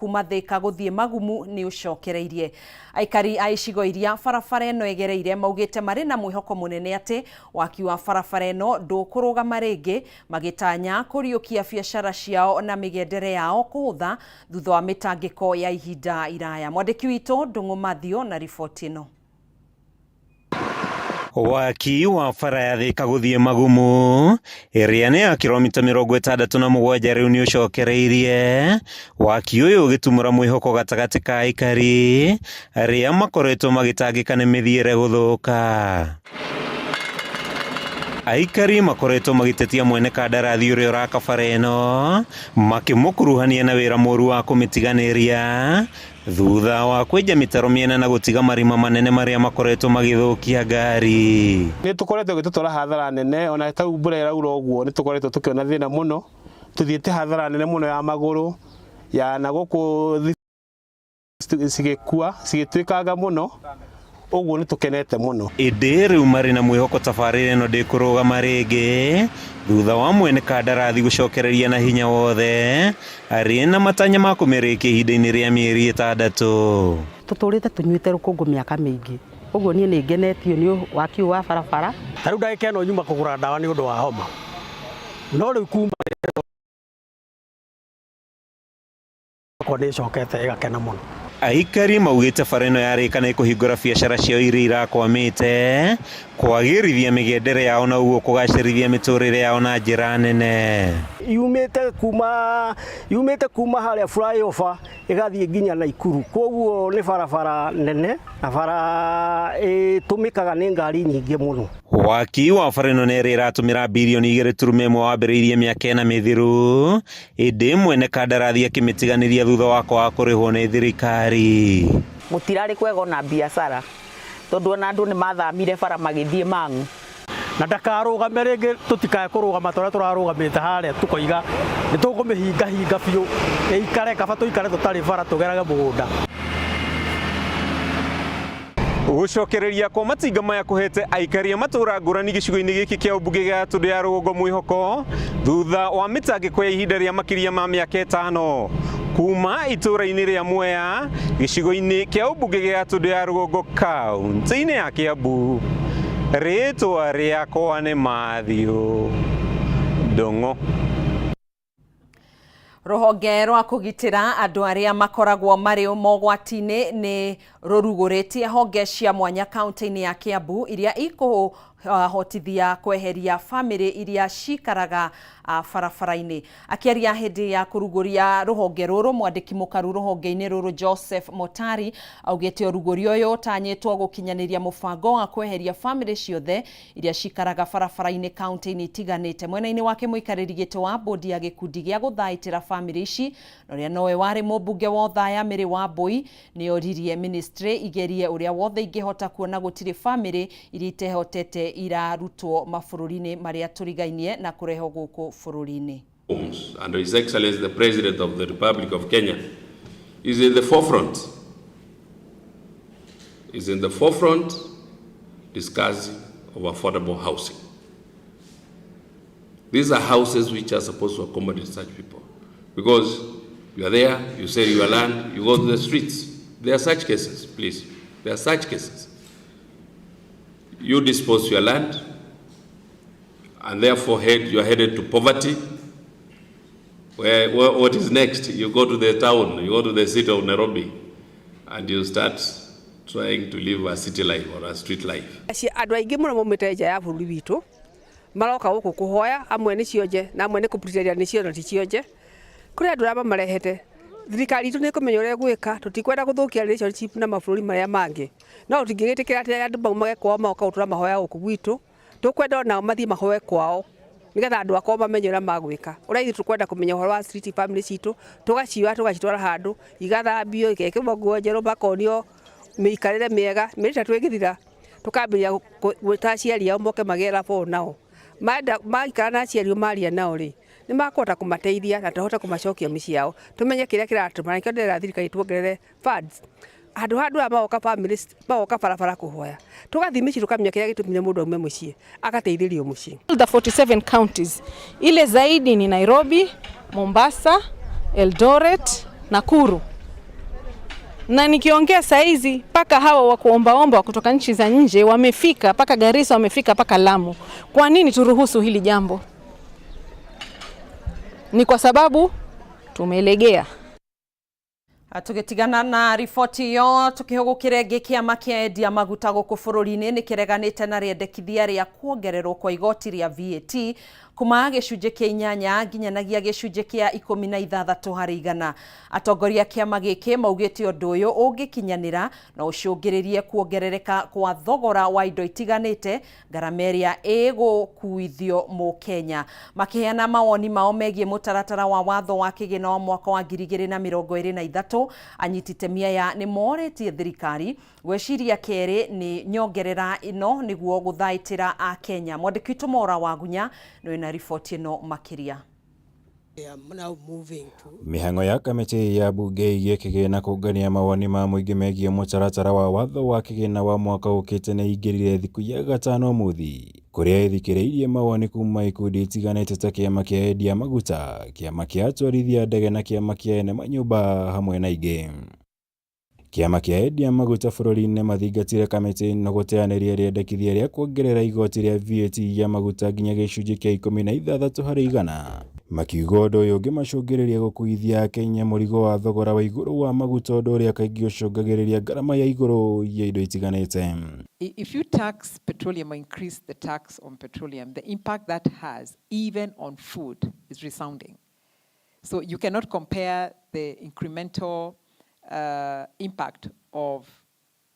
Kuma Thika gũthiĩ Magumu nĩ ũcokereirie. Aikari a icigo iria barabara ĩno ĩgereire maugĩte marĩ na mwĩhoko mũnene atĩ waki wa barabara ĩno ndũkũrũgama rĩngĩ, magĩtanya kũriũkia biacara ciao na mĩgendere yao kũhũtha thutha wa mĩtangĩko ya ihinda iraya. Mwandĩki witũ Ndung'u Mathew na riboti ĩno. Waki wa bara ya Thika gũthiĩ Magumu ĩrĩa nĩ ya kiromita 67 rĩu nĩ ũcokereirie. Waki ũyũ ũgĩtumũra mwĩhoko gatagatĩ ka aikari arĩa makoretwo magĩtangĩka nĩ mĩthiĩre gũthũka. Aikari makoretwo magĩtetia mwene kandarathi ũrĩa ũraka bara ĩno makĩmũkuruhania na wĩra mũru wa kũmĩtiganĩria thutha wa kwenja mĩtaro mĩena na gũtiga marima manene marĩa makoretwo magĩthũkia ngari. Nĩ tũkoretwo gĩtũtwara hathara nene, ona tau mbura ĩraura ũguo nĩ tũkoretwo tũkĩona thĩna mũno, tũthiĩte hathara nene mũno ya magũrũ ya na gũkũ cigĩkua cigĩtuĩkanga mũno, ũguo nĩ tũkenete mũno. Ĩndĩ rĩu marĩ na mwĩhoko tabarĩra ĩno ndĩkũrũgama rĩngĩ thutha wa mwene kandarathi gũcokereria na hinya wothe arĩ na matanya ma kũmĩrĩkia ihinda-inĩ rĩa mĩeri 6. Tũtũrĩte tũnyuĩte rũkũngũ mĩaka mĩingĩ, ũguo niĩ nĩ ngenetio nĩ waki ũyũ wa barabara. Ta rĩu ndagĩka ĩno nyuma kũgũra ndawa nĩ ũndũ wa homa, no rĩu kuma yakwa nĩ ĩcokete ĩgakena mũno. Aikari maugĩte bara ĩno yarĩka nĩ ĩkũhingũra biacara ciao iria irakwamĩte, kwagĩrithia mĩgendere yao na ũguo kũgacĩrithia mĩtũrĩre yao na njĩra nene. Yumĩte kuma harĩa flyover ĩgathiĩ nginya Naikuru, koguo nĩ barabara nene na bara ĩtũmĩkaga nĩ ngari nyingĩ mũno. Waki wa bara ĩno nĩ ĩrĩa ĩratũmĩra birioni 2.1 wambĩrĩirie mĩaka 4 mĩthiru, ĩndĩ mwene kandarathi akĩmĩtiganĩria thutha wa kwaga kũrĩhwo nĩ thirikari. Gũtirarĩ kwega ona biacara, tondũ ona andũ nĩ mathamire bara magĩthiĩ Mang'u. Na ndakarũgame rĩngĩ, tũtikae kũrũgama ta ũrĩa tũrarũgamĩte harĩa, tũkoiga nĩ tũkũmĩhinga hinga biũ ĩikare, kaba tũikare tũtarĩ bara tũgerage mũgũnda. Gũcokereria kwa matinga maya kũhete aikari a matũra ngũrani gĩcigo-inĩ gĩkĩ kĩa ũmbunge gĩa Gatũndũ ya Rũgongo mwĩhoko thutha wa mĩtangĩko ya ihinda rĩa makĩria ma mĩaka 5. Kuma itũra-inĩ rĩa Mwea gĩcigo-inĩ kĩa ũmbunge gĩa Gatũndũ ya Rũgongo kaunti-inĩ ya Kiambu, rĩtwa rĩakwa nĩ Matthew Ndung'u. Rũhonge rwa kũgitĩra andũ arĩa makoragwo marĩ mogwati-inĩ nĩ rũrugũrĩtie honge cia mwanya kaunti-inĩ ya Kiambu iria ikũhotithia kweheria bamĩrĩ iria cikaraga barabara-inĩ. Akĩaria hĩndĩ ya kũrugũria rũhonge rũrũ, mwandĩki mũkaru rũhonge-inĩ rũrũ Joseph Motari augĩte ũrugũria ũyũ ũtanyĩtwo gũkinyanĩria mũbango wa kweheria bamĩrĩ ciothe iria cikaraga barabara-inĩ kaunti-inĩ itiganĩte. Mwena-inĩ wake mũikarĩri gĩtĩ wa bodi ya gĩkundi gĩa gũthaitĩra bamĩrĩ ici na ũrĩa nowe warĩ mũmbunge wa Othaya Mary Wambui nĩ oririe ministry igerie ũrĩa wothe ingĩhota kuona gũtirĩ bamĩrĩ iria itehotete irarutwo mabũrũri-inĩ marĩa tũrigainie na kũrehwo gũkũ bũrũri-inĩ. And His Excellency the President of the Republic of Kenya is in the forefront. Is in the forefront discussing of affordable housing. These are houses which are supposed to accommodate such people. Because you are there, you sell your land, you go to the streets. There are such cases, please. There are such cases. You dispose your land, and therefore you are headed to poverty. What is next? You go to the town, you go to the city of Nairobi, and you start trying to live a city life or a street life. Andũ aingĩ mũno maumĩte nja ya bũrũri witũ maroka gũkũ kũhoya, amwe nĩ cionje na amwe nĩ kũpretend nĩ cionje na ti cionje. Kũrĩ andũ arĩa mamarehete, thirikari itũ nĩ ĩkũmenya ũrĩa ĩgwĩka. Tũtikwenda gũthũkia relationship na mabũrũri marĩa mangĩ, no tũtingĩgĩtĩkĩra atĩ andũ maumage kwao magoka gũtũra mahoya gũkũ gwitũ. Tũkwenda onao mathiĩ mahoe kwao nĩgetha andũ akwao mamenye ũrĩa magwĩka. Ũrĩa ithuĩ tũkwenda kũmenya ũhoro wa street family citũ, tũgacioya tũgacitwara handũ igathambio, igekĩrwo nguo njerũ, makonio mĩikarĩre mĩega. Mĩeri 3 ĩgĩthira, tũkambĩrĩria gwĩta aciari ao moke magĩe rapport nao. Menda maikara na aciari maria nao rĩ, nĩ makũhota kũmateithia na tũhote kũmacokia mĩciĩ yao, tũmenye kĩrĩa kĩratũma. Na nĩkĩo ndĩrera thirikari tuongerere funds handũ ha andũ aya magoka families magoka barabara kũhoya, tũgathiĩ mĩciĩ tũkamenya kĩrĩa gĩtũmire mũndũ aume mũciĩ, agateithĩrio mũciĩ. The 47 counties, ile zaidi ni Nairobi, Mombasa, Eldoret, Nakuru. Na nikiongea saizi mpaka hawa wa kuombaomba kutoka nchi za nje wamefika mpaka Garissa, wamefika mpaka Lamu. Kwa nini turuhusu hili jambo? Ni kwa sababu tumelegea. Tugitigana na riboti iyo tukihugukire ngi kiama kia endia maguta guku bururi-ini ni kireganite na riendekithia ria kuongererwo kwa igoti ria VAT kuma gicunjĩ kia 8 nginyanagia gicunjĩ kia 16 harĩ igana. Atongoria a kiama giki maugite undu uyu ungikinyanira no ucũngĩrĩrie kuongerereka kwa thogora wa indo itiganĩte, ngarama ĩrĩa ĩgũkuithio mũkenya. Makiheana mawoni mao megiĩ mũtaratara wa watho wa kĩgĩna wa mwaka wa 2023, anyiti itemi aya nĩ morĩtie thirikari gwĩciria kerĩ nĩ nyongerera ĩno nĩguo gũthaitĩra akenya. Mwandĩki witũ Mora Wagunya nĩ na riboti ĩno makĩria. Mĩhang'o ya kamĩtĩ ya mbunge ĩgiĩ kĩgĩna kũngania mawoni ma mũingĩ megiĩ mũtaratara wa watho wa kĩgĩna wa mwaka ũkĩte nĩ ĩingĩrire thikũ ya gatano ũmũthĩ, kũrĩa ĩthikĩrĩirie mawoni kuma ikundi itiganĩte ta kĩama kĩa endia maguta, kĩama kĩa atwarithia ndege na kĩama kĩa ene manyũmba hamwe na ingĩ. Kĩama kĩa endia maguta bũrũri-inĩ mathingatire kamĩtĩ ĩno gũteanĩria rĩendekithia rĩa kuongerera igoti rĩa VAT ya maguta nginya gĩcunjĩ kĩa 16 harĩ igana, makiuga ũndũ ũyũ ũngĩmacũngĩrĩria gũkuithia akenya mũrigo wa thogora wa igũrũ wa maguta, ũndũ ũrĩa kaingĩ ũcũngagĩrĩria ngarama ya igũrũ ya indo itiganĩte. If you tax petroleum or increase the tax on petroleum, the impact that has even on food is resounding. So you cannot compare the incremental impact of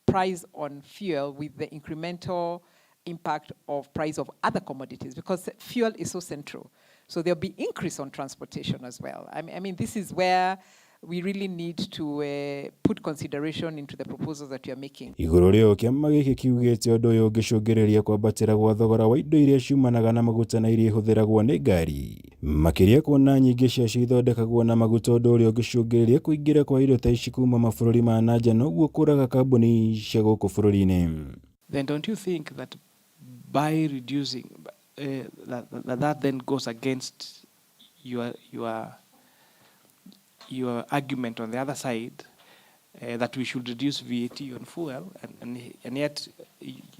price on fuel with the incremental impact of price of other commodities, because fuel is so central. So there'll be increase on transportation as well. I mean, this is where we really need to put consideration into the proposals that we are making. Igũrũ rĩo kĩama gĩkĩ kiugĩte ũndũ ũyũ ũngĩcũngĩrĩria kwambatĩra gwa thogora wa indo iria ciumanaga na maguta na iria ihũthĩragwo nĩ ngari, makĩria kuona nyingĩ ciacio ithondekagwo na maguta, ũndũ ũrĩa ũngĩcũngĩrĩria kũingĩra kwa indo ta ici kuma mabũrũri ma na nja noguo kũraga kambuni cia gũkũ bũrũri-inĩ. Then don't you think that by reducing that then goes against your argument on the other side, that we should reduce VAT on fuel, and yet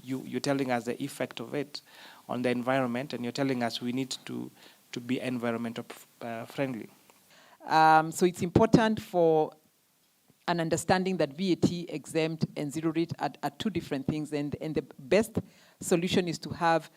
you're telling us the effect of it on the environment, and you're telling us we need to be environmental friendly. So it's important for an understanding that VAT exempt and zero rate are two different things, and the best solution is to have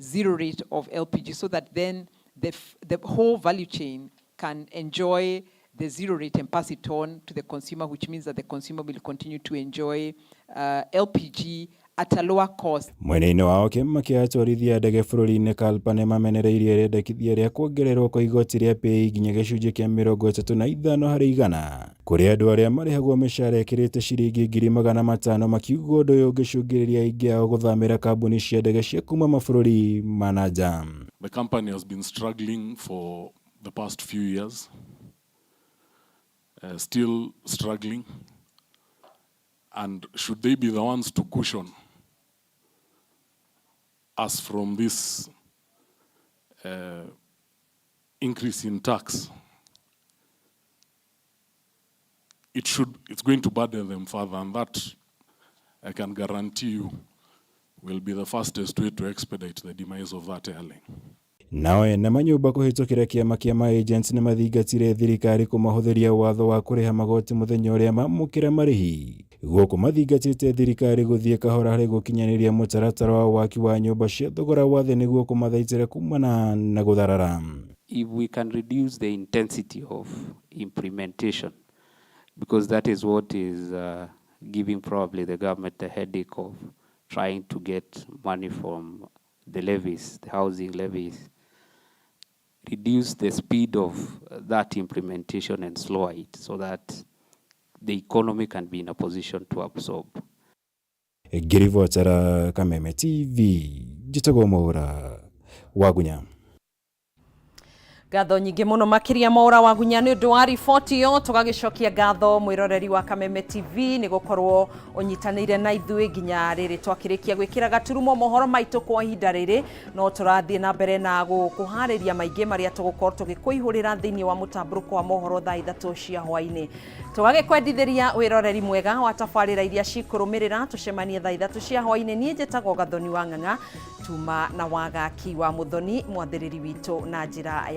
zero rate of LPG so that then the whole value chain can enjoy the zero rate and pass it on to the consumer, which means that the consumer will continue to enjoy LPG at a lower cost. Mwena-inĩ wao kĩama kĩa atwarithia ndege bũrũri-inĩ KALPA nĩmamenereirie rĩendekithia rĩa kuongererwo kwa igoti rĩa PAYE nginya gĩcunjĩ kĩa 35 harĩ igana kũrĩ andũ arĩa marĩhagwo mĩcara ĩkĩrĩte ciringi 500,000, makiuga ũndũ ũyũ ũngĩcũngĩrĩria aingĩ ao gũthamĩra kambuni cia ndege cia kuma mabũrũri ma na nja. The company has been struggling for the past few years, still struggling, and should they be the ones to cushion us from this increase in tax, it's going to burden them further, and that I can guarantee you will be the fastest way to expedite the demise of that airline. Nao ene manyũmba kũhĩtũkĩra kĩama kĩa ma-agents nĩmathingatire thirikari kũmahũthĩria watho wa kũrĩha magoti mũthenya ũrĩa mamũkĩra marĩhi, gũkũ mathingatĩte thirikari gũthiĩ kahora harĩ gũkinyanĩria mũtaratara wa waki wa nyũmba cia thogora wa thĩ nĩguo kũmathaitĩra kumana na gũtharara. If we can reduce the intensity of implementation, because that is what is giving probably the government the headache of trying to get money from the levies, the housing levies, reduce the speed of that implementation and slow it so that the economy can be in a position to absorb. Ngĩribotera Kameme TV, njĩtagwo Mwaura Wagunya. Ngatho nyingĩ mũno makĩria Mwaura Wagunya nĩ ũndũ wa riboti ĩyo. Tũgagĩcokia ngatho mwĩroreri wa Kameme TV nĩ gũkorwo ũnyitanĩire na ithuĩ nginya rĩrĩ twakĩrĩkia gwĩkĩra gaturumo mohoro maitũ kwa ihinda rĩrĩ. No tũrathiĩ na mbere na gũkũharĩria maingĩ marĩa tũgũkorwo tũgĩkũihũrĩra thĩinĩ wa mũtambũrũko wa mohoro thaa 3 cia hwaĩ-inĩ. Tũgagĩkwendithĩria wĩroreri mwega wa tabarĩra iria cikũrũmĩrĩra. Tũcemanie thaa 3 cia hwaĩ-inĩ. Niĩ njĩtagwo Gathoni wa Ng'ang'a, tuma na wagaki wa Muthoni mwathĩrĩri witũ na njĩra